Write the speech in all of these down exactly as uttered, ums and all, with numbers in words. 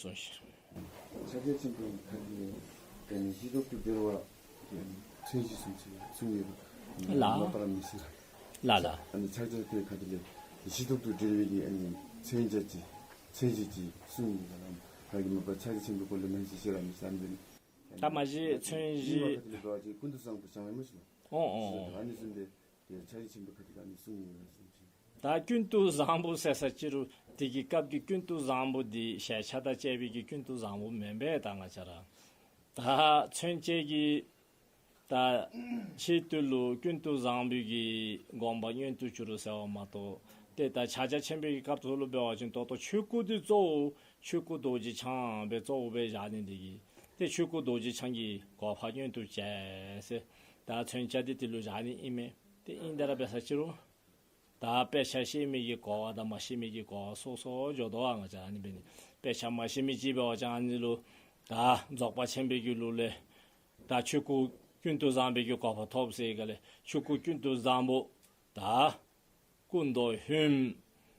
གསུངས་ཤིག། ཕྱག་རྒྱ་ཆེན་པོའི་ཁ་ཐུག་ལས་ཨ་ནི་གཞི་ལྡོག་ཏུ་འབྲེལ་བ་མཚོན་བྱེད་གསུངས་ཤིག་གསུངས་ཡོད་པ། ལགས། མ་པ་ར་མི་ཤེས། ལགས་ལགས། ཨ་ནི་ཕྱག་རྒྱ་ཆེན་པོའི་ཁ་ཐུག་ལས་གཞི་ལྡོག་ཏུ་འབྲེལ་བའི་གི་ཨ་ནི་མཚོན་བྱ་ཅིག་མཚོན་བྱེད་ཅིག་གསུངས་ཡོད་པ་ལགས། ཕ་གི་མ་པ་ཕྱག་རྒྱ་ཆེན་པོའི་སྐོར་ལས་མ་ཤེས་ཤེས་ར་མི་ཤེས། ཨ་ནི་འབད་ནི། ད་མ་གཞི་མཚོན་བྱེད། ནི་མ་ཁ་ཐུག་ལས་འབད་བ་ཅིན་ཀུན་ཏུ་བཟང་པོ་བྱང་བའི་མོ་ཤིག་ལགས། ཨོ་ཨོ་ཨོ། ཨ་ནི་བཟུམ་སྦེ་ཏེ་ཕྱག་རྒྱ་ཆེན་པོའི་ཁ་ཐུག་ལས་ཨ་ནི་གསུངས་ཡོད་པ་ལགས། ད་ཀུན་ཏུ་བཟང་པོ་ཟེར་ས་ཅི་རུང་དེ་གི་སྐབས་ཀྱི་ཀུན་ཏུ་བཟང་པོ་འདི་ཞལ་ཆ་དང་བཅས་པའི་གི་ཀུན་ཏུ་བཟང་པོ་མེན་པས། ད་ང་བཅས་ར་ད་མཚོན་བྱེད་ཀྱི་ད་ཆེད་དུ་ལུ་ཀུན་ཏུ་བཟང་པོའི་གི་དགོངས་པ་མངོན་དུ་གྱུར་ཟེར་བ་མ་གཏོགས། ཏེ་ད་ཕྱག་རྒྱ་ཆེན་པོའི་གི་སྐབས་སུ་ལུ་འབད་བ་ཅིན་ད་ལྟོ་ཆོས་སྐུ་འདི་གཙོ་བོ་ཆོས་སྐུ་རྡོ་རྗེ་འཆང་སྦེ་གཙོ་བོ་སྦེ་བཞག་ནི་འདི་གིས་ཏེ་ཆོས་སྐུ་རྡོ་རྗེ་འཆང་གི་གོ་འཕང་མངོན་དུ་བྱས་ཟེར་ད་མཚོན་བྱ་འདི་དེ་ལུ་བཞག་ནི་ཨིན་མས། ཏེ་ཨིན་དེ་ར་འབད་ས་ཅི་རུང་ད་དཔེ་ཆ་ཤེས་མི་གི་གོ་བ་དང་མ་ཤེས་མི་གི་གོ་བ་སོ་སོ་འགྱོ་དོ་ཨ། ང་བཅས་ཨ་ནི་འབད་ནི། དཔེ་ཆ་མ་ཤེས་མི་ཅིག་འབད་བ་ཅིན་ཨ་ནི་ལུ་ད་རྫོགས་པ་ཆེན་པོའི་གི་ལུགས་ལས་ད་ཆོས་སྐུ་ཀུན་ཏུ་བཟང་པོའི་གི་གོ་འཕང་ཐོབ་ཟེར་ག་ལས་ཆོས་སྐུ་ཀུན་ཏུ་བཟང་པོ་ད་སྐུ་མདོག་ཧོནམ་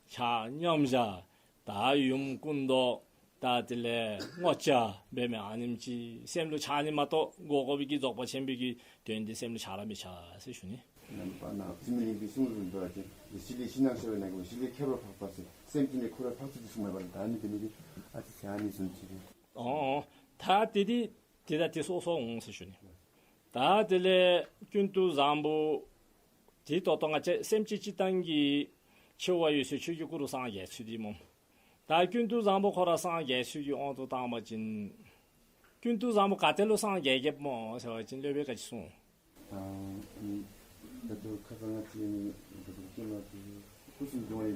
ཆ་མཉམ་བཞག་ད་ཡུམ་སྐུ་མདོག་ད་དེ་ལས་སྔོ་སྐྱ་འབད་མི་ཨ་ནེམ་ཅིག་སེམས་ལུ་འཆར་ནི་མ་གཏོགས་དགོ་དགོ་པའི་གི་རྫོགས་པ་ཆེན་པོའི་གི་དོན་འདི་སེམས་ལུ་འཆར་ར་མི་འཆར་ཟེར་ཞུ་ནི། རྣམ་པ་སྣ་ཚོགས་མི་ལུས་ཀྱི་གསུང་རུང་འདུག་ཅིང་གཞི་ལས་གཞི་སྣང་ཤར་བའི་གནས་སྐབས་གཞི་ལས་ཁྱད་པར་འཕགས་པ་ཟེར་སེམས་ཅན་ལས་འཁོར་བའི་འཕགས་ཚུལ་འདི་གསུངས་མ་པ་ལགས། ད་ཨ་ནི་འབད་ནི་འདི་ཨ་ཙི་ཅིག་ཨ་ནི་བཟུམ་ཅིག་རེད། ཨོ་ད་དེ་འདི་དེ་ད་དེ་སོ་སོ་འོང་ཟེར་ཞུ་ནི། ད་དེ་ལས་ཀུན་ཏུ་བཟང་པོ་དེ་ད་ལྟོ་ང་བཅས་སེམས་ཅན་སྤྱིར་བཏང་གི་འཆི་བ་འོད་གསལ་ཆོས་ཀྱི་སྐུ་རུ་སངས་རྒྱས་ཚུལ་འདི་སྨོ། ད་ཀུན་ཏུ་བཟང་པོ་ཁོ་ར་སངས་རྒྱས་ཚུལ་གྱི་དབང་དུ་བཏང་བ་ཅིན་ཀུན་ཏུ་བཟང་པོ་ག་ཏེ་ལུ་སངས་རྒྱས་རྒྱསཔ་སྨོ་ཟེར་བ་ཅིན་སློབ་དཔོན་ག་ཅི་གསུངས། ཨ་ནི་ད་ལྟོ་ཁ་སང་ང་བཅས་ནི་ད་ལྟོ་སྐྱེས་མ་ཐག་སྐུ་གསུམ་འབྱུང་བའི་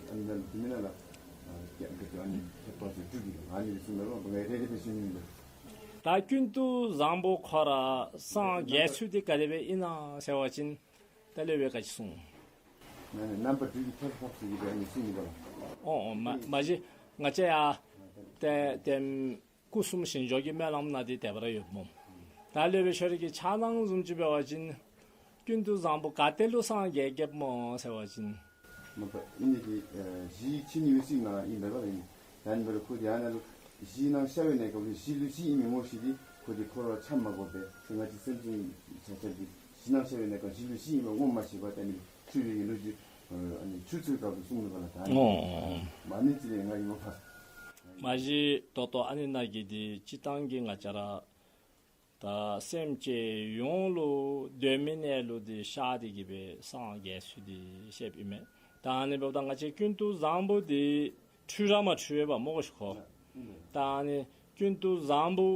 ཨ་ནི་ལུ་དེ་མེན་ན་ལགས། ཨ་ཀྱ་ད་ལྟོ་ཨ་ནི་ཁྱད་པར་ཚུ་སྤྲུལ་གྱི་ཨ་ནི་གསུངས་ན་ལོ་ང་རེ་རེ་བཞིན་ནི་ལོ། ད་ཀུན་ཏུ་བཟང་པོ་ཁོ་ར་སངས་རྒྱས་ཚུལ་འདི་ག་དེ་སྦེ་ཨིན་ན་ཟེར་བ་ཅིན་ད་སློབ་དཔོན་ག་ཅི་གསུངས། ང་ནི་རྣམ་པ་སྤྲུལ་གྱི་ཁྱད་པར་འཕགས་ཚུལ་གྱི་ཨ་ནི་གསུངས་ནི་ལོ། ཨོ་ཨོ་མ་མ་གཞི་ང་བཅས་ཡང་ཏེ་ཏེ་སྐུ་གསུམ་ཞིང་འཇོག་གི་སྨོན་ལམ་ནང་འདི་དེ་སྦེ་ར་ཡོདཔ་སྨོ། ད་སློབ་དཔོན་ཁྱོད་ར་གི་འཆར་སྣང་བཟུམ་ཅིག་འབད་བ་ཅིན་ཀུན་ཏུ་བཟང་པོ་ག་ཏེ་ལུ་སངས་རྒྱས་རྒྱསཔ་སྨོ་ཟེར་བ་ཅིན། མ་པ་ཨིན་ནི་འདི་ཨ་གཞི་ཆོས་ཉིད་འོད་གསལ་ནང་ཨིན་པས་ལགས། ཨིན་ད་ཨ་ནི་འབད་རུང་ཁོ་འདི་ཨ་ནཱ་ལུ་གཞི་སྣང་ཤར་བའི་གནས་སྐབས་ལུ་གཞི་ལུ་གཞི་ཨིན་མི་ངོ་ཤེས་ཏེ་ཁོ་འདི་འཁོར་བར་འཁྱམས་མ་དགོ་པས། ང་བཅས་སེམས་ཅན་ཆ་ཁྱབ་འདི་གཞི་སྣང་ཤར་བའི་གནས་སྐབས་གཞི་ལུ་གཞི་ཨིན་པ་ངོ་མ་ཤེས་པར་ད་ཨ་ནི་འཁྲུལ་པའི་གི་ལུས་ཀྱི་ཨ་ནི་འཁྲུལ་ཚུལ་སྐབས་ལུ་གསུངས་ནུག་པ་ལགས། ད་ཨ་ནི་ཨོ་ཨོ་ཨོ། མ་ནི་ཅི་རེ་ང་ཡི་མ་པ། མ་གཞི་ད་ལྟོ་ཨ་ནི་ནང་གི་འདི་སྤྱིར་བཏང་གི་ང་བཅས་ར་ད་སེམས་ཅན་ཡོངས་ལུ་གདོད་མའི་གནས་ལུགས་འདི་ཤར་ཏེ་གི་སྦེ་སངས་རྒྱས་ཚུལ་འདི་བཤདཔ་ཨིན་མས། ད་ཨ་ནི་འབདཝ་ད་ང་བཅས་ཀུན་ཏུ་བཟང་པོ་འདི་འཁྲུལ་ར་མ་འཁྲུལ་བས་པ་སྨོ་གོ་ཤིག་ཁོ། ད་ཨ་ནི་ཀུན་ཏུ་བཟང་པོ་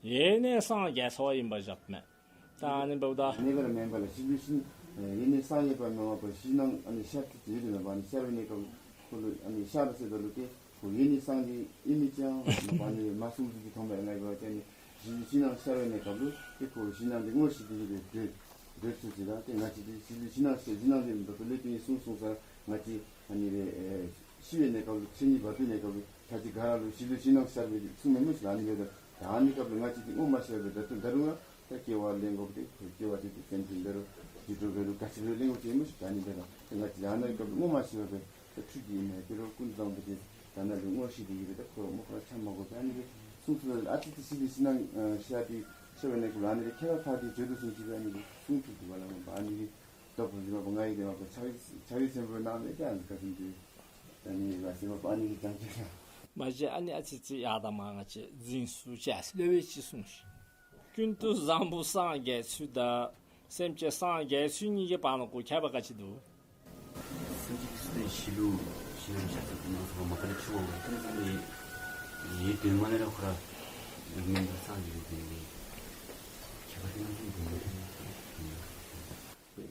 ཡེ་ནས་སངས་རྒྱས་ཚར་བ་ཨིན་པ་བཞག་མས། ད་ཨ་ནི་འབདཝ་ད་གནས་སྐབས་མེན་པ་ལགས། གཞི་ལུ་གཞི་ཨེ་ཡེ་ནས་སངས་རྒྱས་པ་མེན་པར་གཞི་སྣང་ཨ་ནི་ཤར་ཚུལ་ཅིག་ཡོད་དེ་མེན་པ། ཨ་ནི་ཤར་བའི་གནས་སྐབས་ཁོ་ལུ་ཨ་ནི་ཤར་ཟེརཝ་ད་ལུ་ཏེ་ཁོ་ཡེ་ནས་སངས་རྒྱས་ཨིན་མི་ཅིག་ཨ་ནི་མ་གསུངས་ཚུལ་གྱི་མཐོང་བའི་ང་ཡི་བ་ཅིན་ཨ་ནི་གཞི་ལུ་གཞི་སྣང་ཤར་བའི་གནས་སྐབས་ལུ་ཏེ་ཁོ་གཞི་སྣང་འདི་ངོ་ཤེས་ཏེ་གི་སྦེ་སྡོད་སྡོད་ཚུལ་ཅིག་དང་ཏེ་ང་བཅས་འདི་གཞི་ལུ་གཞི་སྣང་ཤར་གཞི་སྣང་འདི་མེན་པར་ལུ་ཏེ་གསུངས་གསུངས་ས་ང་བཅས་ཨ་ནི་རེ་ཨེ་ཤི་བའི་གནས་སྐབས་ལུ་ཆོས་ཉིད་འབབ་པའི་གནས་སྐབས་ལུ་ད་ཅི་ག་ར་ལུ་གཞི་ལུ་གཞི་སྣང་ཤར་བའི་གསུངས་མི་མི་ཤེས་ཨ་ནི་སྦེ་ད་ཨ་ནི་སྐབས་ལུ་ང་བཅས་འདི་ངོ་མ་ཤེས་པར་ད་ལྟོ་ད་རུང་ད་སྐྱེ་བ་ལེན་དགོཔ་འདི་ཁོ་སྐྱེ་བ་འདི་ཏེ་སེམས་ཅན་འབད་རུང་དུད་འགྲོ་འབད་རུང་ག་ཅི་འབད་རུང་ལེན་དགོཔ་ཅིག་མི་ཤེས་ཨ་ནི་འབད་རུང་ང་བཅས་ཨ་ནི་སྐབས་ལུ་ངོ་མ་ཤེས་པར་སྦེ་ད་འཁྲུལ་གྱི་ཨིན་མས། དེ་རུང་ཀུན་བཟང་པོ་འདི་ད་ནཱ་ལུ་ངོ་ཤེས་ཏེ་གི་སྦེ་ད་ཁོ་མ་ཁོ་ར་འཁྱམས་མ་དགོ་པས། ཨ་ནི་སྦེ་གསུངས་གསུངསམ་ལས་ཨ་ཙི་ཏེ་གཞི་ལུ་གཞི་སྣང་ཨ་ཤར་ཏེ་ཤར་བའི་གནས་སྐབས་ལུ་ཨ་ནི་སྦེ་ཁྱད་པར་འཕགས་ཏེ་བརྗོད་དོ་གསུངས་ཅི་སྦེ་ཨ་ནི་སྦེ་གསུངས་ཚུལ་འདུག་པ་ལགས། མ་པ་ཨ་ནི་སྦེ་དོགས་པ་འདི་མ་པ་ང་ཡི་འདི་མ་པ་ཕྱག་ཕྱག་ཆེན་པོའི་ནང་ལས་ཀྱང་ག་ཅི་འདི་ཨ་ནི་ལགས་ཟེར་མ་པ་ཨ་ནི་སྦེ་བྱང་ཆུབ་ལགས། མ་གཞི་ཨ་ནི་ཨ་ཙི་ཙི་ཡར་ད་མར་ང་བཅས་འཛིན་ཚུལ་ཅིག་སློབ་དཔོན་གྱིས་གསུངས་ཤིག། ཀུན་ཏུ་བཟང་པོ་སངས་རྒྱས་ཚུལ་དང་སེམས་ཅན་སངས་རྒྱས་ཚུལ་གཉིས་ཀྱི་བར་ན་གུ་ཁྱད་པར་ག་ཅི་འདུག། སེམས་ཅན་གྱི་ཚུལ་དེ་གཞི་ལུ་གཞི་ལུ་ཤར་ཚུལ་དེ་ནང་ཚུ་མ་པ་ལས་ཆུ་བོ་བ་ཀུན་ཙམ་ལས་ཡེ་གདོད་མ་ལས་ར་ཁོ་ར་ཡེ་མེན་པར་སངས་རྒྱས་པའི་ཁྱད་པར་དེ་ནང་ཚུ་འདུག་མ་རེད།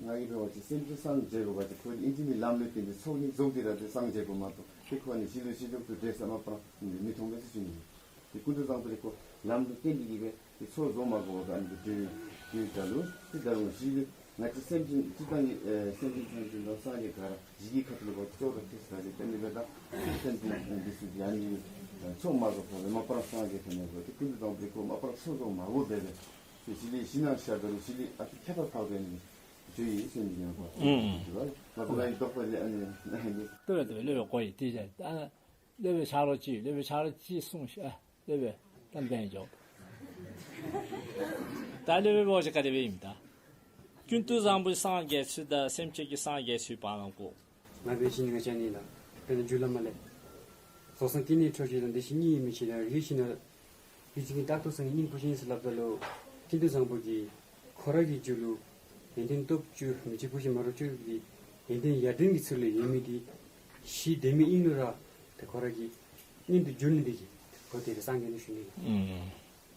ང་གིས་འབད་བ་ཅིན་སེམས་ཅན་སངས་རྒྱས་དགོ་པ་ཅིན་ཁོ་ཨིན་ཅི་མི་ལམ་ལུ་བརྟེན་ཏེ་ཚོགས་གཉིས་འཛོམས་ཏེ་ར་ཏེ་སངས་རྒྱས་དགོ་མ་གཏོགས་ཏེ་ཁོ་ནི་གཞི་ལུ་གཞི་ལྡོག་ཏུ་འབྲེལ་ས་མ་པ་ར་མི་མཐོང་པས་ཟེར་ཞུ་ནི། ཏེ་ཀུན་ཏུ་བཟང་པོ་འདི་ཁོ་ལམ་ལུ་བརྟེན་ཏེ་གི་སྦེ་ཏེ་ཚོགས་འཛོམས་མ་དགོ་པར་ཨ་ནི་སྦེ་འབྲེལ་འབྲེལ་ད་ལུ་ཏེ་ད་རུང་གཞི་ལུ་ང་བཅས་སེམས་ཅན་སྤྱིར་བཏང་གི་ཨེ་སེམས་ཅན་ཐམས་ཅད་དང་སངས་རྒྱས་ག་ར་གཞི་གི་ཁ་ཐུག་ལུ་བ་ཅོག་ར་ཐེ་ས་རེ་ཏེ་ཨ་ནི་སྦེ་ད་སེམས་ཅན་འདི་ཚུ་གི་ཨ་ནི་ཚོགས་མ་བཟོ་ཁོ་སྦེ་མ་པ་ར་སངས་རྒྱས་ཐོན་ནས་སྦེ་ཏེ་ཀུན་ཏུ་བཟང་པོ་འདི་ཁོ་མ་པ་ར་ཚོགས་འཛོམས་མ་དགོ་པས་སྦེ་ཏེ་གཞི་ལས་གཞི་སྣང་ཤར་ད་རུང་གཞི་ལས་ཨ་ཙི་ཁྱད་པར་འཕགས་པའི་ཨ་ནི་ཆོས་ཡི་སེམས་ཀྱི་ཡང་པ། ཨུམ། ཨུམ། ད་ལྟོ་ལས་ཡོད་གོ་ཡི་ཏེ་ཡ། ཨ། སློབ་དཔོན་ཆ་རོགས་ཅིག་སློབ་དཔོན་ཆ་རོགས་ཅིག་གསུངས་ཤིག། ཨ་སློབ་དཔོན་ད་འབད་འགྱོ། ད་སློབ་དཔོན་འབོ་ཅིག་ག་དེ་སྦེ་ཨིནམ་ད། ཀུན་ཏུ་བཟང་པོ་སངས་རྒྱས་ཚུལ་དང་སེམས་ཅན་གྱི་སངས་རྒྱས་ཚུལ་བར་ན་གོ། ང་འབད་ཞིནམ་ང་བཅས་ནི་ལགས། དཔེར་ན་རྒྱུད་བླ་མ་ལས། རྫོགས་སངས་རྒྱས་ནི་འཕྲོ་ཞིག་དང་བདེ་གཤེགས་གཉིས་ཡོད་མི་ཅིག་དང་རིགས་ཤིག་ན། རིགས་ཤིག་གིས་རྟག་ཏུ་སངས་རྒྱས་སྙིང་པོ་ཅན་ཟེར་སླབ་ད་ལུ། ཀུན་ཏུ་བཟང་པོ་གིས་ཁོ་ར་གི་རྒྱུད་ལུ་ཡོན་ཏན་སྟོབས་བཅུ་མི་འཇིགས་པ་བཞི་མ་རིག་སྤྱོད་ཀྱི་ཡོན་ཏན་ཡར་ལྡན་གྱི་ཚུལ་ལུ་ཡོད་མི་དེ་གཞི་བདེན་མེད་དབྱིངས་ལུ་ར་ཏེ་ཁོ་ར་གི་སྔོན་དུ་འགྱུར་ནི་དེ་གིས་ཁོ་དེ་ལས་སངས་རྒྱས་ནུག་ཞུ་ནི་ལགས། ཨུམ།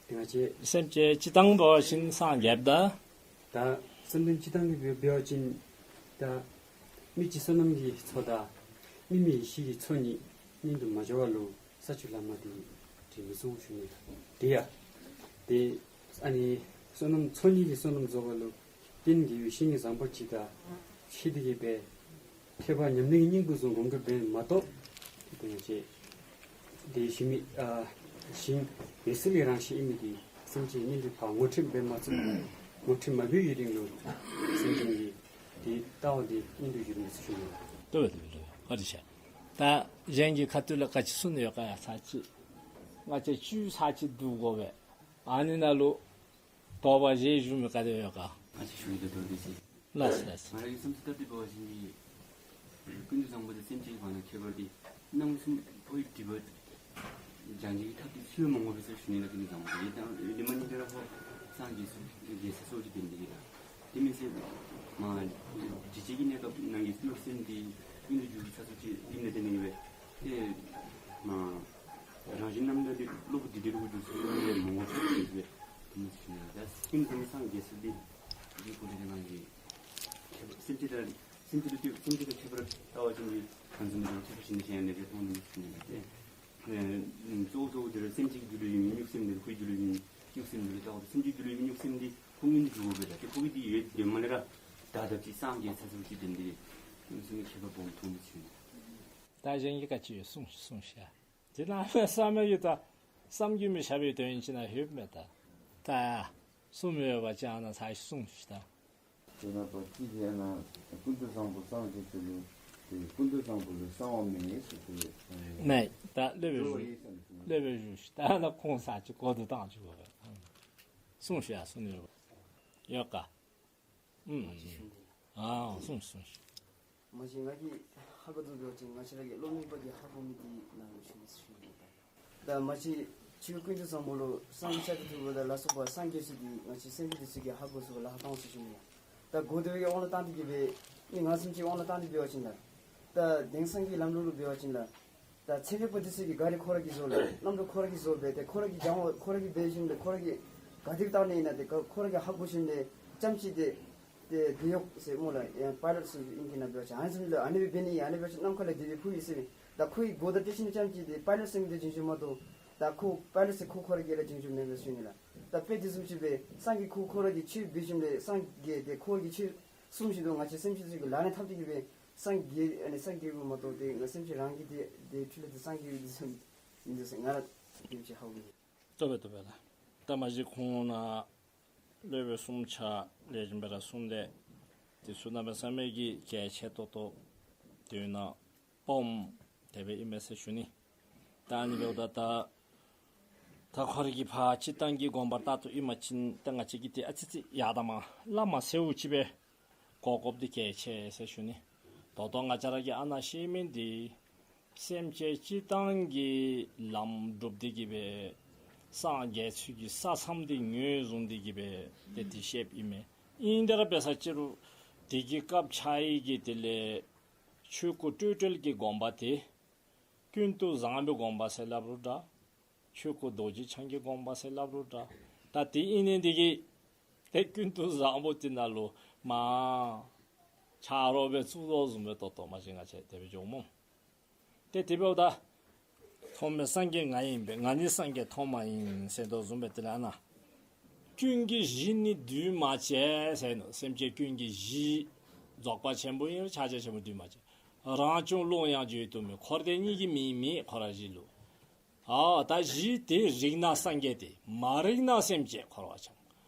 དེ་ང་བཅས་སེམས་ཅན་སྤྱིར་བཏང་འབད་བ་ཅིན་སངས་རྒྱསཔ་ད། ད་སེམས་ཅན་སྤྱིར་བཏང་གི་འབད་བ་ཅིན་ད་མི་གཅིག་བསོད་ནམས་ཀྱི་མཚོ་དང་དམིགས་མེད་ཡེ་ཤེས་ཀྱི་མཚོ་གཉིས་མཉམ་དུ་མ་འབྱོར་བ་ལུ་ས་བཅུ་ལམ་དེ་འདྲེན་མི་ཚུགས་ཞུ་ནི་ལགས། དེ་ཡང་དེ་ཨ་ནི་བསོད་ནམས་མཚོ་གཉིས་ཀྱི་བསོད་ནམས་རྫོགས་པ་ལུ་རྟེན་དགེ་བའི་བཤེས་གཉེན་བཟང་པོ་ཅིག་དང་འཕྱད་དེ་གི་སྦེ་ཐེག་པ་ཉམས་ལེན་གྱི་སྙིང་པོ་བཟུམ་སྒོམ་སྒྲུབ་འབད་མ་གཏོགས། དེ་ང་བཅས་དེ་ཞི་མི་ཨ་ཞིང་འོད་གསལ་གྱི་རང་བཞིན་ཨིན་མི་དེ་སེམས་ཅན་སྔོན་དུ་ཕར་ངོ་འཕྲོད་འབད་མ་ཚུགས། ངོ་འཕྲོད་མ་འབད་བའི་རིང་ལུ་སེམས་ཅན་གྱི་དེ་ལྟ་བ་དེ་སྔོན་དུ་འགྱུར་མི་ཚུགས་ཞུ་ནི། ལྟོས་ལྟོས་ལྟོས། ཨ་རི་ཤ། ད་གཞན་གྱི་ཁ་ཐུག་ལས་ག་ཅི་གསུང་ནི་ཡོད་ག་ཡ་ཚར་ཅིག། ང་བཅས་བཅུ་ཚར་ཅིག་བསྡུ་དགོ་པས། ཨ་ནི་ནང་ལུ་དོགས་པ་བཞེས་བཞུགས་མི་ག་དེ་ཡོད་ག། ང་བཅས་ཞུ་ཡི་ད་དོ་དེ་ཟེར། ལགས་སོ་ལགས་སོ། ང་ར་གི་བསམ་ཚུལ་ལྟར་དུ་འབད་བ་ཅིན་ཀུན་ཏུ་བཟང་པོ་དང་སེམས་ཅན་གྱི་བར་ན་ཁྱད་པར་དེ་རྣམ་གསུམ་པོའི་སྒྲིབ་པ་སྦྱང་བྱེད་ཀྱི་ཐབས་དེ་ཚུ་ཡང་མ་ངོ་བས་ཟེར་ཞུ་ནི་ལགས། ཀུན་ཏུ་བཟང་པོ་དེ་དང་ཡོད་དེ་མ་ནི་དེ་ར་ཧོ་སངས་རྒྱས་སུ་རྒྱས་ས་སོགས་ཀྱི་དེ་འདི་གི་ལགས། དེ་མིན་ཟེར་མ་འཇིགས་བྱེད་ཀྱི་གནས་སྐབས་ནང་གི་གཡོ་ཟེར་མི་དེ་ཀུན་ཏུ་འཇུག་གི་ས་སོགས་ཀྱི་དེ་འདི་དེ་ནི་ཡོད་པས། དེ་མ་རང་བཞིན་རྣམ་དག་དེ་གློ་བུར་དེ་དེ་རུ་འཇུག་ཚུལ་ལས་མ་ངོ་ཚུལ་དེ་ཡོད་པས། དེ་མིན་ཟེར་ཞུ་ནི་ལགས། ཀུན་ཏུ་སངས་རྒྱས་ས་དེ་འདི་ཀུན་ཏུ་དེ་ནང་གི་སེམས་ཅན་དང་སེམས་ཅན་དང་སེམས་ཅན་དང་ཁྱད་པར་ལྟ་བ་ཅན་གྱི་གང་ཟག་མི་དང་ཁྱད་པར་ཞིག་ནི་ཞེན་ཡང་ནི་རེ་མཐོང་ནི་ཞུ་ནི་ལགས། ཨེ་གཙོ་བོ་གཙོ་བོ་དེ་ར་སེམས་ཅན་གྱི་རྒྱུད་ལུ་ཡོད་མི་གཡོ་ཟེར་མི་དེ་ཁོའི་རྒྱུད་ལུ་ཡོད་མི་གཡོ་ཟེར་མི་དེ་ལྟ་བ་སེམས་ཅན་གྱི་རྒྱུད་ལུ་ཡོད་མི་གཡོ་ཟེར་མི་དེ་ཁོ་གཉིས་འདི་འགྱུར་དགོ་པས། ད་དེ་ཁོ་གཉིས་འདི་ཡོད་དེ་མ་ལས་ར་ད་ད་ཅིག་སངས་རྒྱས་ཚར་ཚརཝ་ཅིག་དེ་འདི་གཡོ་ཟེར་མི་ཁྱད་པར་སྦོམ་མཐོང་ནི་ཞུ་ནི། ད་གཞན་གྱིས་ག་ཅི་ཡང་གསུངས་གསུངས་ཤིག། དེ་ནང་བསམ་ཡོད་ད་བསམ་རྒྱུ་མེད་ཞབས་པའི་དོན་ཅིག་ནང་ཡོད་མེད་ད། ད་གསུང་མི་ཡོད་པ་ཅིན་ཨ་ནཱ་ཚར་གསུངས་ཤིག་ད། དེ་ནང་པ་ཅིག་གིས་ཨ་ནཱ་ཀུན་ཏུ་བཟང་པོ་སངས་རྒྱས་ཚུལ་ལུ་དེ་ཀུན་ཏུ་བཟང་པོ་ལུ་གསང་བ་མེད་ཟེར་དེ་མེད། ད་སློབ་དཔོན་ཞུ་སློབ་དཔོན་ཞུ་ཤིག། ད་ཨ་ནཱ་ཁོང་ཚར་ཅིག་གོ་བསྡུར་བཏང་བཅུག་གོ། གསུངས་ཤིག་ཡ། གསུང་ནི་ཡོད་ག། ཨུམ། ཨ་གསུངས་གསུངས་ཤིག། མ་གཞི་ང་གིས་ཧ་གོ་དོ་འབད་བ་ཅིན་ང་བཅས་ར་གི་སློབ་དཔོན་པ་གིས་ཧ་གོ་མི་དེ་ནང་ལུ་ཞུ་ནི་ཞུ་ནི་ད། ད་མ་གཞི་ཆོས་ཀུན་ཏུ་བཟང་པོ་ལུ་སངས་རྒྱས་ཆ་ཏེ་ཐུབ་པ་དང་ལ་སོགས་པ་སངས་རྒྱས་ཚུལ་དེ་ང་བཅས་སེམས་ཅན་དེ་ཚུ་གིས་ཧ་གོ་ཚུགས་པ་ལ་ཧ་གོ་ཚུགས་ཞུ་ནི་ཡ། ད་གོ་བདེ་བའི་དབང་ལུ་བཏང་སྟེ་གི་སྦེ་ནི་ང་བཅས་ཀྱི་དབང་ལུ་བཏང་སྟེ་འབད་བ་ཅིན་ལགས། ད་དེང་སང་གི་ལམ་ལུགས་ལུ་འབད་བ་ཅིན་ལགས། ད་ཚན་རིག་པ་དེ་ཚུ་གིས་གཱ་རི་ཁོ་ར་གིས་བཟོ་ལགས། གནམ་གྲུ་ཁོ་ར་གིས་བཟོ་སྦེ་ཏེ་ཁོ་ར་གིས་སྦྱང་བ་ཁོ་ར་གིས་འབད་ཞིནམ་ལས་ཁོ་ར་གིས་ག་ཏེ་བཏང་ནི་ཨིན་ན་དེ་ཁོ་ར་གིས་ཧ་གོ་ཞིནམ་ལས་རྐྱངམ་ཅིག་དེ་དེ་དེད་གཡོག་ཟེར་སྨོ་ལགས། ཡང་པའི་ལོཊ་ཟེར་ཨིང་སྐད་ནང་འབད་བ་ཅིན་ཨ་ནི་བཟུམ་ལགས། ཨ་ནི་སྦེ་འབད་ནི་ཨ་ནི་འབད་བ་ཅིན་གནམ་ཁ་ལས་དེ་སྦེ་འཕུར་ཡི་ཟེར་སྦེ། ད་ཁོ་གིས་གོ་བརྡ་སྤྲོད་ཞིནམ་རྐྱངམ་ཅིག་དེ་པའི་ལོཊ་ཟེར་མི་དེ་རྒྱུན་ཞུགས་མ་གཏོགས་ད་ཁོ་པའི་ལོཊ་ཟེར་ཁོ་ཁོ་ར་གིས་ར་རྒྱུན་ཞུགས་མེད་པས་ཟེར་ཞུ་ནི་ལགས། ད་དཔེ་དེ་བཟུམ་ཅིག་སྦེ་སངས་རྒྱས་ཁོ་ཁོ་ར་གིས་ཆོས་འབད་ཞིནམ་ལས་སངས་རྒྱས་དེ་ཁོ་གིས་ཆོས་གསུངས་ཞིནམ་ད་ང་བཅས་སེམས་ཅན་ཚུ་གིས་ལག་ལེན་འཐབ་སྟེ་གི་སྦེ་སངས་རྒྱས་ཨ་ནི་སངས་རྒྱས་དགོ་མ་གཏོགས་ཏེ་ང་སེམས་ཅན་རང་གིས་དེ་དེ་འཕྲིན་ལས་དེ་སངས་རྒྱས་དེ་ཚུ་མིན་འདུག་ཟེར་ང་ར་དེ་ཅིག་ཧ་གོ་ཡི། ལྟོས་པས་ལྟོས་པས་ལགས། ད་མ་གཞི་ཁོང་ནཱ་སློབ་དཔོན་གསུམ་ཆ་ལེགས་ཤོམ་སྦེ་ར་གསུངས་ཏེ་དེ་ཚུ་གནམ་མེད་ས་མེད་ཀྱི་གལ་ཆེ་ཏོག་ཏོ་དོན་དག་སྦོམ་དེ་སྦེ་ཨིན་མས་ཟེར་ཞུ་ནི། ད་ཨ་ནི་འབདཝ་ད་ད་ད་ཁོ་ར་གི་ཕར་སྤྱིར་བཏང་གི་དགོངས་པ་ལྟར་དུ་ཨིན་པ་ཅིན་ད་ང་བཅས་ཀྱིས་དེ་ཨ་ཙི་ཙི་ཡར་དང་མར་སླབ་མ་ཟེརཝ་ཅིག་སྦེ་གོ་དགོཔ་འདི་གལ་ཆེ་ཟེར་ཞུ་ནི། ད་ལྟོ་ང་བཅས་ར་གིས་ཨ་ནཱ་ཤེས་མི་འདི་སེམས་ཅན་སྤྱིར་བཏང་གི་ལམ་སྒྲུབ་སྟེ་གི་སྦེ་སངས་རྒྱས་ཚུལ་གྱི་ས་མཚམས་འདི་ངོས་བཟུང་སྟེ་གི་སྦེ་དེ་དེ་བཤདཔ་ཨིན་མས། ཨིན་དེ་ར་འབད་ས་ཅིག་རུང་དེ་གི་སྐབས་ཆ་ཡི་གི་དེ་ལས་ཆོས་སྐུ་སྤྲོས་བྲལ་གྱི་དགོངས་པ་དེ་ཀུན་ཏུ་བཟང་པོའི་དགོངས་པ་ཟེར་སླབ་རུང་འདྲ། ཆོས་སྐུ་རྡོ་རྗེ་འཆང་གི་དགོངས་པ་ཟེར་སླབ་རུང་འདྲ། ད་དེ་ཨིན་ནི་འདི་གིས་ཏེ་ཀུན་ཏུ་བཟང་པོ་དེ་ནང་ལུ་མར་ཆ་རོགས་སྦེ་བཙུགས་དོ་བཟུམ་སྦེ་ཏོག་ཏོ་མ་གཞི་ང་བཅས་དེ་སྦེ་འགྱོཝ་སྨོ། ཏེ་དེ་འབདཝ་ད་ཐོག་མའི་སངས་རྒྱས་ང་ཨིན་པས། ང་ནི་སངས་རྒྱས་ཐོག་མ་ཡིན་ཟེར་དོ་བཟུམ་སྦེ་དེ་ལས་ཨ་ནཱ་ཀུན་གྱི་གཞི་ནི་འདུས་མ་བྱས་ཟེར་ནུག། སེམས་ཅན་ཀུན་གྱི་གཞི་རྫོགས་པ་ཆེན་པོ་ཨིན་རུང་ཕྱག་རྒྱ་ཆེན་པོ་འདུས་མ་བྱས། རང་བྱུང་ཀློང་ཡངས་བརྗོད་དུ་མེད། འཁོར་འདས་གཉིས་ཀྱི་མིང་མེད་ཁོ་ར་གཞི་ལུ། ཨ་ད་གཞི་དེ་རིག་ན་སངས་རྒྱས་ཏེ། མ་རིག་ན་སེམས་ཅན་འཁོར་བར་འཁྱམས།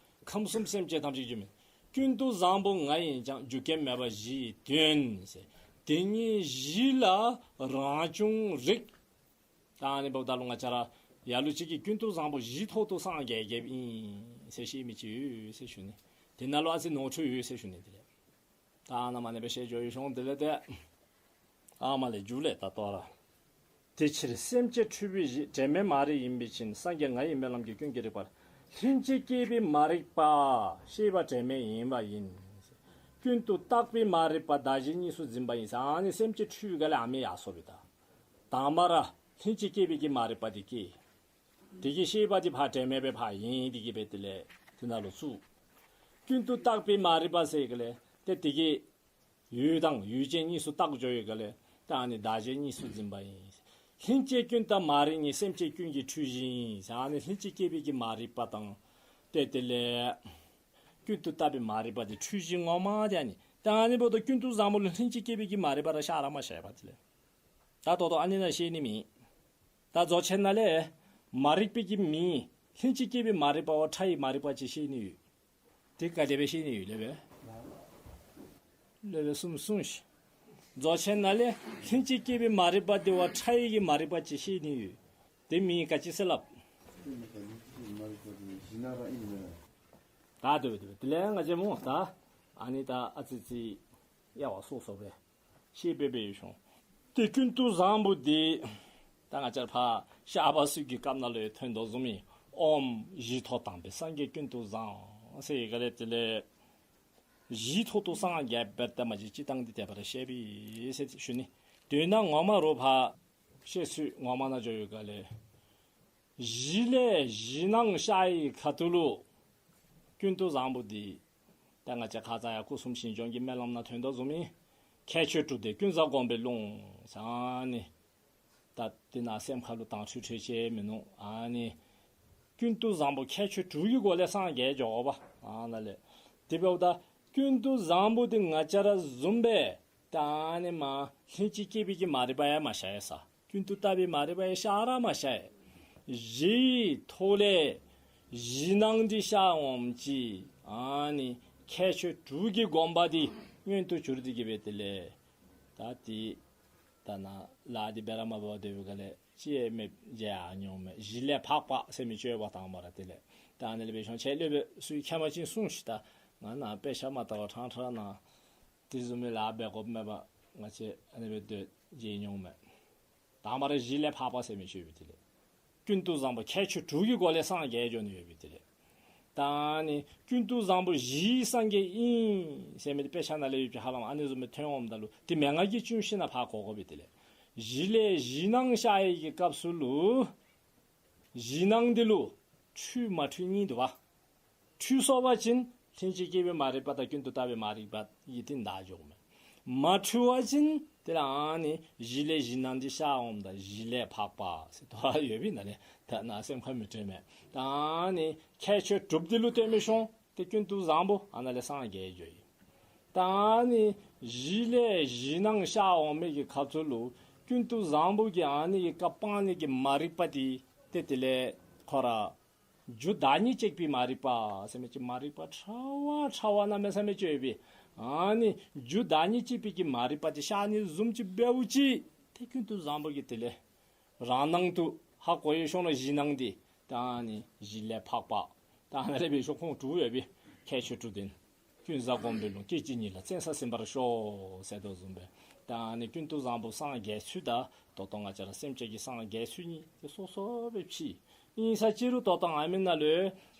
ཁམས་གསུམ་སེམས་ཅན་ཐམས་ཅད་རྒྱུ་མེད། ཀུན་ཏུ་བཟང་པོ་ང་ཡིན་ཀྱང་། རྒྱུ་རྐྱེན་མེད་པར་གཞི་ཡི་དོན་ཟེར། དེ་ཉིད་གཞི་ལ་རང་བྱུང་རིག་ ད་ཨ་ནི་འབདཝ་ད་ལུ་ང་བཅས་ར་ལ་ལུ་ཅིག་གིས་ཀུན་ཏུ་བཟང་པོ་བཞི་ཐོག་ཏུ་སངས་རྒྱས་རྒྱསཔ་ཨིན་ཟེར་བཤད་མི་ཅིག་ཡོད་ཟེར་ཞུ་ནི། དེ་ནང་ལུ་ཨ་ཙི་ནོར་འཁྲུལ་ཡོད་ཟེར་ཞུ་ནི། དེ་ལས་ད་ཨ་ནཱ་མ་ནེ་སྦེ་བཤད་འགྱོ་ཡི་ཤོང་། དེ་ལས་ཏེ་ཨ་མ་ལས་མཇུག་ལས་ད་ལྟོ་ར། དེ་ཕྱིར་སེམས་ཅན་འཁྲུལ་པའི་གཞི། དྲན་མེད་མ་རིག་ཡིན་པའི་ཕྱིར། སངས་རྒྱས་ང་ཡི་སྨོན་ལམ་གྱིས། ཀུན་གྱིས་རིག་པར། ལྷན་ཅིག་སྐྱེས་པའི་མ་རིག་པ། ཤེས་པ་དྲན་མེད་ཡིན་པ་ཡིན། ཀུན་ཏུ་བརྟགས་པའི་མ་རིག་པ། བདག་གཞན་གཉིས་སུ་འཛིན་པ་ཡིན། ཟེར་ཨ་ནི་སེམས་ཅན་འཁྲུལ་ག་ལས་ཨ་མི་ཡར་སོང་པས་ད། དང་པ་ར་ལྷན་ཅིག་སྐྱེས་པའི་གི་མ་རིག་པ་དེ་སྐྱེས། དེ་གི་ཤེས་པ་དེ་ཕར་དྲན་མེད་པའི་ཕར་ཡེངས་ཏེ་གི་སྦེ་དེ་ལས་དེ་ནང་ལུ་ཚུད། ཀུན་ཏུ་བརྟགས་པའི་མ་རིག་པ་ཟེར་ག་ལས་ཏེ་དེ་གི་ཡུལ་དང་ཡུལ་ཅན་གཉིས་སུ་བརྟགས་འགྱོ་ཡི་ག་ལས་ད་ཨ་ནི་བདག་གཞན་གཉིས་སུ་འཛིན་པ་ཡིན། ལྷན་སྐྱེས་ཀུན་བརྟགས་མ་རིག་ཉིད། སེམས་ཅན་ཀུན་གྱི་འཁྲུལ་གཞི་ཡིན། ཟེར་ཨ་ནི་ལྷན་ཅིག་སྐྱེས་པའི་གི་མ་རིག་པ་དང་ཏེ་དེ་ལས་ཀུན་ཏུ་བརྟགས་པའི་མ་རིག་པ་དེ་འཁྲུལ་གཞི་ངོ་མ་དེ་ཨ་ནི། ད་ཨ་ནི་འབདཝ་ད་ཀུན་ཏུ་བཟང་པོ་ལུ་ལྷན་ཅིག་སྐྱེས་པའི་གི་མ་རིག་པ་ར་ཤར་ར་མ་ཤར་བ་དེ་ལས། ད་ད་ལྟོ་ཨ་ནི་ནང་བཤད་ནི་མེད། ད་རྫོགས་ཆེན་ནང་ལས་མ་རིག་པའི་གི་མིང་ལྷན་ཅིག་སྐྱེས་པའི་མ་རིག་པ་བ་ཕྲ་བའི་མ་རིག་པ་ཅིག་བཤད་ནི་ཡོད། དེ་ག་དེ་སྦེ་བཤད་ནི་ཡོད་ལེགས་པས། ལེགས་པས་གསུངས་གསུངས་ཤིག། རྫོགས་ཆེན་ནང་ལས་ལྷན་ཅིག་སྐྱེས་པའི་མ་རིག་པ་དེ་བ་ཕྲ་བའི་གི་མ་རིག་པ་ཅིག་བཤད་ནི་ཡོད། དེ་མིང་ག་ཅི་ཟེར་སླབ། ད་དེ་སྦེ་དེ་སྦེ་དེ་ལས་ང་བཅས་མོ་ད་ཨ་ནི་ད་ཨ་ཙི་ཙི་ཡ་བ་སོ་སོ་སྦེ་ཤེས་པའི་སྦེ་ཡོད་ཤོང་། ཏེ་ཀུན་ཏུ་བཟང་པོ་འདི་ད་ང་བཅས་ར་ཕར་བཤགས་པ་སུ་གི་སྐབས་ནང་ལུ་ཡང་ཐོན་དོ་བཟུམ་ཨིན། ཨོཾ་བཞི་ཐོག་དང་པོའི་སངས་རྒྱས་ཀུན་ཏུ་བཟང་ཟེར་ག་ལས་དེ་ལས་བཞི་ཐོག་ཏུ་སངས་རྒྱས་པར་ད་མ་གཞི་སྤྱིར་བཏང་འདི་དེ་སྦེ་ར་བཤད་པས་ཟེར་ཞུ་ནི། དོན་ངོ་མ་རོགས་ཕར་བཤད་ཚུལ་ངོ་མ་ནང་འགྱོ་ཡོད་ག་ལས། གཞི་ལས་གཞི་སྣང་ཤར་བའི་ཁ་ཐུག་ལུ་ཀུན་ཏུ་བཟང་པོ་འདི་ད་ང་བཅས་ཁ་ཙ་ཡང་སྐུ་གསུམ་ཞིང་སྦྱོང་གི་སྨོན་ལམ་ནང་ཐོན་དོ་བཟུམ་ཨིན། ཁྱད་ཆོས་དྲུག་ལྡན་ཀུན་བཟང་སྒོམ་པའི་ལུང་ཟེར་ཨ་ནི། ད་དེ་ནང་སེམས་ཁ་ལུ་དྭངས་འཕྲོས་འཕྲོས་ཅིག་མིན་ནུག། ཨ་ནི་ཀུན་ཏུ་བཟང་པོ་ཁྱད་ཆོས་དྲུག་གི་སྒོ་ལས་སངས་རྒྱས་འགྱོ་དགོ་པ། ཨ་ནཱ་ལས་དེ་འབདཝ་ད་ཀུན་ཏུ་བཟང་པོ་འདི་ང་བཅས་ར་བཟུམ་སྦེ་ད་ཨ་ནི་མ་ལྷན་ཅིག་སྐྱེས་པའི་གི་མ་རིག་པ་ཡང་མ་ཤར་ཡི་ས། ཀུན་ཏུ་བརྟགས་པའི་མ་རིག་པ་ཡང་ཤར་ར་མ་ཤར་ཡི། གཞིའི་ཐོག་ལས་གཞི་སྣང་འདི་ཤར་འོངམ་ཅིག་ཨ་ནི་ཁྱད་ཆོས་དྲུག་གི་སྒོམ་པ་འདི་མངོན་དུ་གྱུར་ཏེ་གི་སྦེ་དེ་ལས་ད་དེ་ད་ནཱ་ལཱ་འདི་འབད་ར་མ་འབད་བར་སྡོད་པའི་སྒང་ལས་ཅི་ཡང་མེདཔ་མཇལ་ཡར་འོང་མས། གཞི་ལས་འཕགས་པ་ཟེར་མི་ཅིག་ཡོདཔ་དང་པ་ར་དེ་ལས་ད་ཨ་ནི་ལས་འབད་ཤོང་། ཁྱེད་སློབ་དཔོན་ཚུ་གིས་མཁྱེནམ་ཅིན་གསུངས་ཤིག། ད་ང་ནཱ་དཔེ་ཆ་མ་བལྟ་བར་ཕྲང་ཕྲང་ནཱ་དེ་བཟུམ་མའི་ལཱ་འབད་དགོཔ་མེད་པར་ང་བཅས་ཨ་ནི་སྦེ་སྡོད་མཇལ་འོང་མས། དང་པ་ར་གཞི་ལས་འཕགས་པ་ཟེར་མི་ཅིག་ཡོད་པས་དེ་ལས། ཀུན་ཏུ་བཟང་པོ་ཁྱད་ཆོས་དྲུག་གི་སྒོ་ལས་སངས་རྒྱས་འགྱོ་ནི་ཡོད་པས་དེ་ལས། ད་ཨ་ནི་ཀུན་ཏུ་བཟང་པོ་གཞིའི་སངས་རྒྱས་ཨིན་ཟེར་མི་འདི་དཔེ་ཆ་ནང་ལས་ཡོད་པའི་ཧ་ལམ་ཨ་ནི་བཟུམ་སྦེ་ཐོན་འོངམ་ད་ལུ་དེ་མན་ངག་གི་ཅུང་ཞིག་ནང་ཕར་གོ་དགོ་པས་དེ་ལས། གཞི་ལས་གཞི་སྣང་ཤར་བའི་གི་སྐབས་སུ་ལུ་གཞི་སྣང་འདི་ལུ་འཁྲུལ་མ་འཁྲུལ་གཉིས་འདུག་པ། འཁྲུལ་སོང་པ་ཅིན་ལྷན་ཅིག་སྐྱེས་པའི་མ་རིག་པ་དང་ཀུན་ཏུ་བརྟགས་པའི་མ་རིག་པ་གིས་དེ་འདག་འགྱོཝ་མས། མ་འཁྲུལ་བ་ཅིན་དེ་ལས་ཨ་ནི་གཞི་ལས་གཞི་སྣང་འདི་ཤར་འོངམ་ད་གཞི་ལས་འཕགས་པ་ཟེར་དོ་ཡོད་པས་ནཱ་ལས། ད་ནཱ་སེམས་ཁར་མི་སྤྲོད་མས། ད་ཨ་ནི་ཁྱད་ཆོས་དྲུག་འདི་ལུ་བརྟེན་མི་ཤོང་ཏེ་ཀུན་ཏུ་བཟང་པོ་ཨ་ནཱ་ལས་སངས་རྒྱས་འགྱོ་ཡི། ད་ཨ་ནི་གཞི་ལས་གཞི་སྣང་ཤར་འོང་མི་གི་ཁ་ཐུག་ལུ་ཀུན་ཏུ་བཟང་པོ་གིས་ཨ་ནི་གི་བཀའ་སྤང་ནི་གི་མ་རིག་པ་འདི་ཏེ་དེ་ལས་ཁོ་ར་རྒྱུ་བདག་ཉིད་གཅིག་པའི་མ་རིག་པ་ཟེར་མི་ཅིག་མ་རིག་པ་ཕྲ་བ་ཕྲ་བ་གནམ་མེད་ས་མེད་ཅིག་ཡོད་པས། ཨ་ནི་རྒྱུ་བདག་ཉིད་གཅིག་པའི་གི་མ་རིག་པ་འདི་ཤར་ནི་བཟུམ་ཅིག་འབདཝ་ཅིག་ཏེ་ཀུན་ཏུ་བཟང་པོ་གིས་དེ་ལས་རང་སྣང་དུ་ཧ་གོ་ཡི་ཤོང་ལོ། གཞི་སྣང་འདི་ད་ཨ་ནི་གཞི་ལས་འཕགས་པ། ད་ཨ་ནཱ་ལས་འབད་ཤོང་ཁོང་དྲུག་ཡོད་པས། ཁྱད་ཆོས་དྲུག་ལྡན། ཀུན་བཟང་སྒོམ་པའི་ལུང་། སྐད་ཅིག་ཉིད་ལ་བཙན་ས་ཟིན་པར་ཤོག་ཟེར་དོ་བཟུམ་སྦེ། ད་ཨ་ནི་ཀུན་ཏུ་བཟང་པོ་སངས་རྒྱས་ཚུལ་དང་ད་ལྟོ་ང་བཅས་ར་སེམས་ཅན་གྱི་སངས་རྒྱས་ཚུལ་གཉིས་ཏེ་སོ་སོ་སྦེ་ཕྱེ། ཨིན་ས་ཅི་རུང་ད་ལྟོ་ཨ་མི་ནང་ལུ་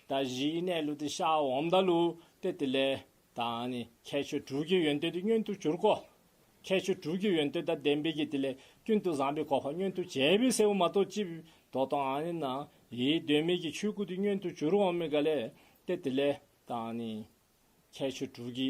ད་གཞིའི་གནས་ལུགས་འདི་ཤར་འོངམ་ད་ལུ་ཏེ་དེ་ལས་ད་ཨ་ནི་ཁྱད་ཆོས་དྲུག་གི་ཡོན་ཏན་འདི་མངོན་དུ་གྱུར་དགོ། ཁྱད་ཆོས་དྲུག་གི་ཡོན་ཏན་དང་ལྡན་པའི་གི་དེ་ལས་ཀུན་ཏུ་བཟང་པོའི་གོ་འཕང་མངོན་དུ་བྱས་པས་ཟེརཝ་མ་གཏོགས་ཅིག་ད་ལྟོ་ཨ་ནི་ནང་ཡེ་གདོད་མའི་གི་ཆོས་སྐུ་འདི་མངོན་དུ་གྱུར་འོང་མི་ག་ལས་ཏེ་དེ་ལས་ད་ཨ་ནི་ཁྱད་ཆོས་དྲུག་གི་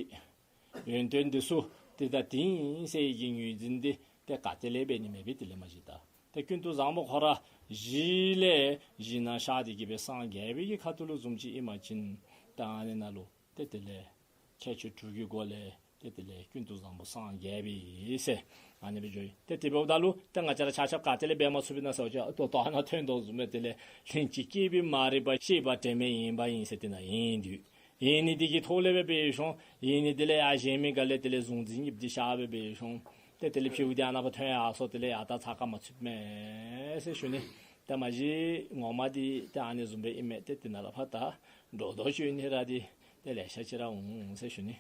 ཡོན་ཏན་འདི་ཚུ་དེ་ད་དེ་ཨིན་ཟེར་བའི་གི་ངོས་འཛིན་འདི་ཏེ་ག་ཏེ་ལས་འབད་ནི་མེད་པས། དེ་ལས་མ་གཞི་ད་ཏེ་ཀུན་ཏུ་བཟང་པོ་ཁོ་ར་གཞི་ལས་གཞི་སྣང་ཤར་ཏེ་གི་སྦེ་སངས་རྒྱས་པའི་གི་ཁ་ཐུག་ལུ་བཟུམ་ཅིག་ཨིན་པ་ཅིན་ད་ཨ་ནི་ནང་ལུ་ཏེ་དེ་ལས་ཁྱད་ཆོས་དྲུག་གི་སྒོ་ལས་ཏེ་དེ་ལས་ཀུན་ཏུ་བཟང་པོ་སངས་རྒྱས་པས་ཟེར་ཨ་ནི་སྦེ་འགྱོ་ཡི། ཏེ་དེ་འབདཝ་ད་ལུ་ཏེ་ང་བཅས་ར་ཆ་ཁྱབ་ག་ཏེ་ལས་འབད་མ་ཚུགས་པས་ན་ཟེར་བ་ཅིན་ད་ལྟོ་ཨ་ནཱ་ཐོན་དོ་བཟུམ་སྦེ་དེ་ལས་ལྷན་ཅིག་སྐྱེས་པའི་མ་རིག་པ། ཤེས་པ་དྲན་མེད་ཡིན་པ་ཡིན་ཟེར་དེ་ནང་ཡེངས་དོ། ཡེངས་ནི་འདི་གི་ཐོག་ལས་སྦེ་འབད་ཤོང་། ཡེངས་ནི་འདི་ལས་ཡར་བཞེངས་མི་ག་ལས་དེ་ལས་གཟུང་འཛིན་གཉིས་འདི་ཤར་སྦེ་འབད་ཤོང་། ཏེ་དེ་ལས་ཕྱེཝ་འདི་ཨ་ནཱ་ཕར་ཐོན་ཡར་སོང་། དེ་ལས་ཡར་ད་ཚ་ཁ་མ་ཚུདཔ་མས་ཟེར་ཞུ་ནི། ཏེ་མ་གཞི་ངོ་མ་འདི་ཏེ་ཨ་ནི་བཟུམ་སྦེ་ཨིན་མས། ཏེ་དེ་ནང་ལས་ཕར་ད་འགྲོ་དོ་ཅིག་ཨིན་ནི་ར་འདི་ཏེ་ལེ་ཤ་ཅིག་ར་འོང་ཟེར་ཞུ་ནི།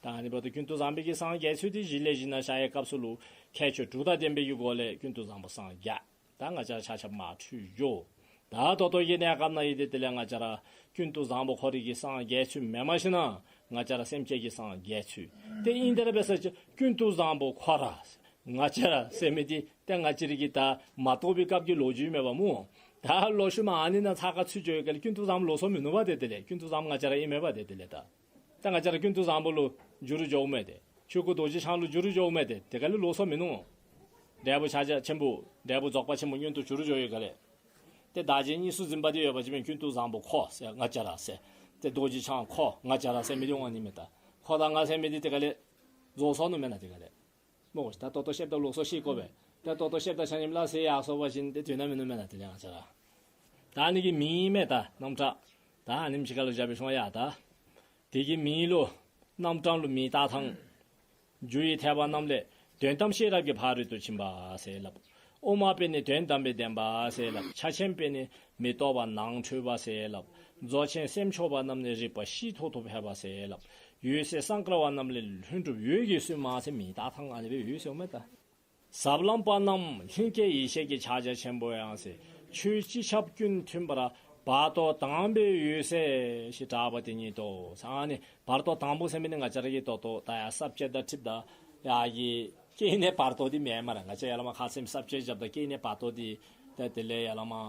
ད་ཨ་ནི་འབདཝ་ད་ཀུན་ཏུ་བཟང་པོའི་གི་སངས་རྒྱས་ཚུལ་འདི་གཞི་ལས་གཞི་ནང་བཤད་པའི་སྐབས་སུ་ལུ་ཁྱད་ཆོས་དྲུག་དང་ལྡན་པའི་གི་སྒོ་ལས་ཀུན་ཏུ་བཟང་པོ་སངས་རྒྱས། ད་ང་བཅས་ཆ་ཁྱབ་མར་འཁྲུལ་འགྱོ། ད་ད་ལྟོ་གི་གནས་སྐབས་ནང་ཡོད་དེ་དེ་ལས་ང་བཅས་ར་ཀུན་ཏུ་བཟང་པོ་ཁོ་རའི་གི་སངས་རྒྱས་ཚུལ་མེནམ་ཞིན་ན་ང་བཅས་ར་སེམས་ཅན་གྱི་སངས་རྒྱས་ཚུལ། ཏེ་ཨིན་དེ་ར་འབད་ས་ཅིག་ཀུན་ཏུ་བཟང་པོ་ཁོ་ར་ང་བཅས་ར་ཟེར་མི་འདི་ཏེ་ང་བཅས་ར་གི་ད་མ་རྟོགས་པའི་སྐབས་ཀྱི་ལོ་རྒྱུས་མས་པ་སྨོ། ད་ལོག་ཤུལ་མ་ཨ་ནི་ནང་ཚ་ཁ་ཚུད་འགྱོ་བའི་སྐབས་ལས་ཀུན་ཏུ་བཟང་པོ་ལོགས་སུ་མིན་ནུག་པ། ཏེ་དེ་ལས་ཀུན་ཏུ་བཟང་པོ་ང་བཅས་ར་ཨིན་མས་པ། ཏེ་དེ་ལས་ད་ད་ང་བཅས་ར་ཀུན་ཏུ་བཟང་པོ་ལུ་འགྱུར་འགྱོཝ་མས། ཏེ་ཆོས་སྐུ་རྡོ་རྗེ་འཆང་ལུ་འགྱུར་འགྱོཝ་མས། ཏེ་དེ་སྐབས་ལས་ལོགས་སུ་མིན་ནུག། འབྲས་བུ་ཕྱག་རྒྱ་ཆེན་པོ་འབྲས་བུ་རྫོགས་པ་ཆེན་པོ་མངོན་དུ་གྱུར་འགྱོ་བའི་སྐབས་ལས། ཏེ་བདག་གཞན་གཉིས་སུ་འཛིན་པ་འདི་ཡོད་པ་ཅིན་ཀུན་ཏུ་བཟང་པོ་ཁོ་ཟེར་ང་བཅས་ར་ཟེར། ཏེ་རྡོ་རྗེ་འཆང་ཁོ་ང་བཅས་ར་ཟེར་མི་འདི་འོང་ནི་མས། ད་ཁོ་དང་ང་ཟེར་མི་འདི་དེ་སྐབས་ལས་རྫོགས་སོ་ནུག་མེན་ན། དེ་སྐབས་ལས་སྨོ། ད་ད་ལྟོ་ཤེསཔ་ད་ལོགས་སུ་ཤེས་དགོ་པས། ད་ད་ལྟོ་ཤེསཔ་ད་ཆ་མཉམ་ལ་ཟེར་ཡར་སོང་པ་ཅིན་ཏེ་དོན་དག་མིན་ནུག་མེན་ན། དེ་ལས་ང་བཅས་ར་ད་ཨ་ནི་གི་མིང་མས། ད་རྣམ་གྲངས་ད་ཨ་ནེམ་ཅིག་ཁར་ལུ་བཞག་སྦེ་སོང་ཡ། ད་དེ་གི་མིང་ལུ་རྣམ་གྲངས་ལུ་མིང་བཏགས་ཐངས། རྒྱུ་ཡི་ཐེག་པ་རྣམས་ལས། དོན་དམ་ཤེས་རབ་ཀྱི་ཕ་རོལ་ཏུ་ཕྱིན་པ་ཟེར་སླབ། དབུ་མ་པས་ནི་དོན་དམ་པའི་བདེན་པ་ཟེར་སླབ། ཕྱག་ཆེན་པས་ནི་མི་རྟོག་པ་ནང་འཁྲུལ་པ་ཟེར་སླབ། རྫོགས་ཆེན་སེམས་ཕྱོགས་པ་རྣམས་ནི་རིག་པ་ཤེས་ཐོག་ཏུ་ཕེབས་པ་ཟེར་སླབ། འོད་གསལ་སང་ཀ་ར་བ་རྣམས་ལས། ལྷུན་གྲུབ་འོད་ཀྱི་བསུ་མ་ཟེར་མིང་བཏགས་ཐངས་ཨ་ནི་སྦེ་ཡོད་ཟེརཝ་མས། ད་ཟབ་ལམ་པ་རྣམས་ལྷན་སྐྱེས་ཡེ་ཤེས་ཀྱི་ཕྱག་རྒྱ་ཆེན་པོ་ཡང་ཟེར། ཆོས་སྤྱི་ཁྱབ་ཀུན་མཐུན་པར། བར་དོ་དང་པོའི་འོད་གསལ་ཞེས་གྲགས་པ་དེ་ཉིད་དོ། ཨ་ནི་བར་དོ་དང་པོ་ཟེར་མི་འདི་ང་བཅས་ར་གིས་ད་ལྟོ་ད་ཡར་ས་བཅད་དང་འཁྲིལཝ་ད་ཡར་གྱི་སྐྱེ་གནས་བར་དོ་འདི་མེན་མས་ར། ང་བཅས་ཡར་ལས་མར་ཁ་ཙ་ས་བཅད་བཞགཔ་ད་སྐྱེ་གནས་བར་དོ་འདི་ད་དེ་ལས་ཡར་ལས་མར་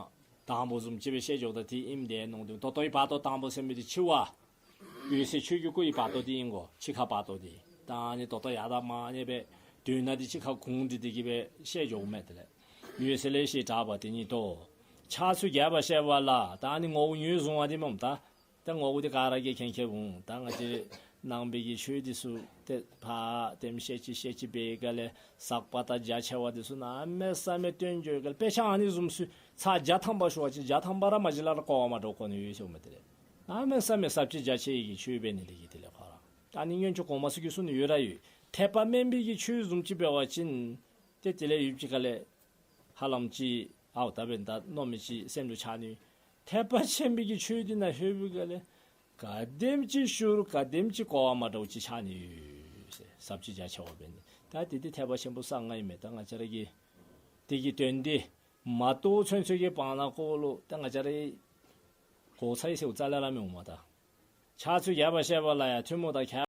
དང་པོ་བཟུམ་ཅིག་སྦེ་བཤད་འགྱོཝ་ད་དེ་ཨིནམ་དེ་མནོ་དོ། ད་ལྟོའི་བར་དོ་དང་པོ་ཟེར་མི་འདི་འཆི་བ་འོད་གསལ་ཆོས་ཀྱི་སྐུ་ཡི་བར་དོ་འདི་ཨིན་གོ། འཆི་ཁ་བར་དོ་འདི། ད་ཨ་ནི་ད་ལྟོ་ཡར་དང་མར་ཨ་ནི་སྦེ་དོན་དག་འདི་འཆི་ཁ་གུང་འདི་དེ་གིས་སྦེ་བཤད་འགྱོཝ་མས། དེ་ལས་འོད་གསལ་ལས་ཞེས་གྲགས་པ་དེ་ཉིད་དོ། ཕྱག་ཚོད་བརྒྱད་པ་བཤད་པ་ལ། ད་ཨ་ནི་ངོ་བོ་ངོས་བཟུང་བ་འདི་སྨོ། ད་ད་ངོ་བོ་འདི་ག་ར་གིས་མཁྱེན་མཁྱེནམ་འོང་། ད་ང་བཅས་ནང་པའི་གི་ཆོས་འདི་ཚུ་ཏེ་ཕར་ཏེམ་བཤད་ཅི་བཤད་ཅི་འབད་བའི་སྐབས་ལས་ཟབ་པ་དང་རྒྱ་ཆེ་བ་འདི་ཚུ་གནམ་མེད་ས་མེད་སྟོན་འགྱོ་བའི་སྐབས་ལས། དཔེ་ཆ་ཨ་ནི་བཟུམ་ཚུ་ཚར་བརྒྱ་ཐམ་པ་ཞུ་བ་ཅིན་བརྒྱ་ཐམ་པ་ར་མ་གཞི་ལས་ར་གོ་བ་མ་འདྲཝ་གོ་ནི་ཡོད་ཟེརཝ་མས། དེ་ལས་གནམ་མེད་ས་མེད་ཟབ་ཅིང་རྒྱ་ཆེ་བའི་གི་ཆོས་འབད་ནི་དེ་གིས། དེ་ལས་ཁོ་ར་ད་ཨ་ནི་སྔོན་ཆད་གོངམ་ཚུ་གིས་གསུངས་ནི་ཡོད་ར་ཡོད། ཐེག་པ་དམན་པའི་གི་ཆོས་བཟུམ་ཅིག་འབད་བ་ཅིན་ཏེ་དེ་ལས་ཡུདཔ་ཅིག་ཁ་ལས་ཧ་ལམ་ཅིག་ཨའོ་ད་འབདན་ད་མནོ་མི་ཅིག་སེམས་ལུ་འཆར་ནི། ཐེག་པ་ཆེན་པོའི་གི་ཆོས་འདི་ནང་ལྷོད་པའི་སྐབས་ལས་ག་དེམ་ཅིག་ཞུ་རུང་ག་དེམ་ཅིག་གོ་བ་མ་འདྲཝ་ཅིག་འཆར་ནི་ཡོད་ཟེར། ཟབ་ཅིང་རྒྱ་ཆེ་བ་འབད་ནི། ད་དེ་འདི་ཐེག་པ་ཆེན་པོ་གསང་སྔགས་ཨིན་མས། ད་ང་བཅས་ར་གིས་དེ་གི་དོན་འདི་མ་རྟོགས་ཚུན་ཚོད་ཀྱི་བར་ན་ཁོ་ལུ་ད་ང་བཅས་ར་གོ་ཚར་ཡི་ཟེརཝ་རྩ་ལས་ར་མི་འོང་མས། ད་ཕྱག་ཚོད་བརྒྱད་པ་བཤད་པ་ལ་ཡང་ཐུན་མོང་དང་ཁྱད་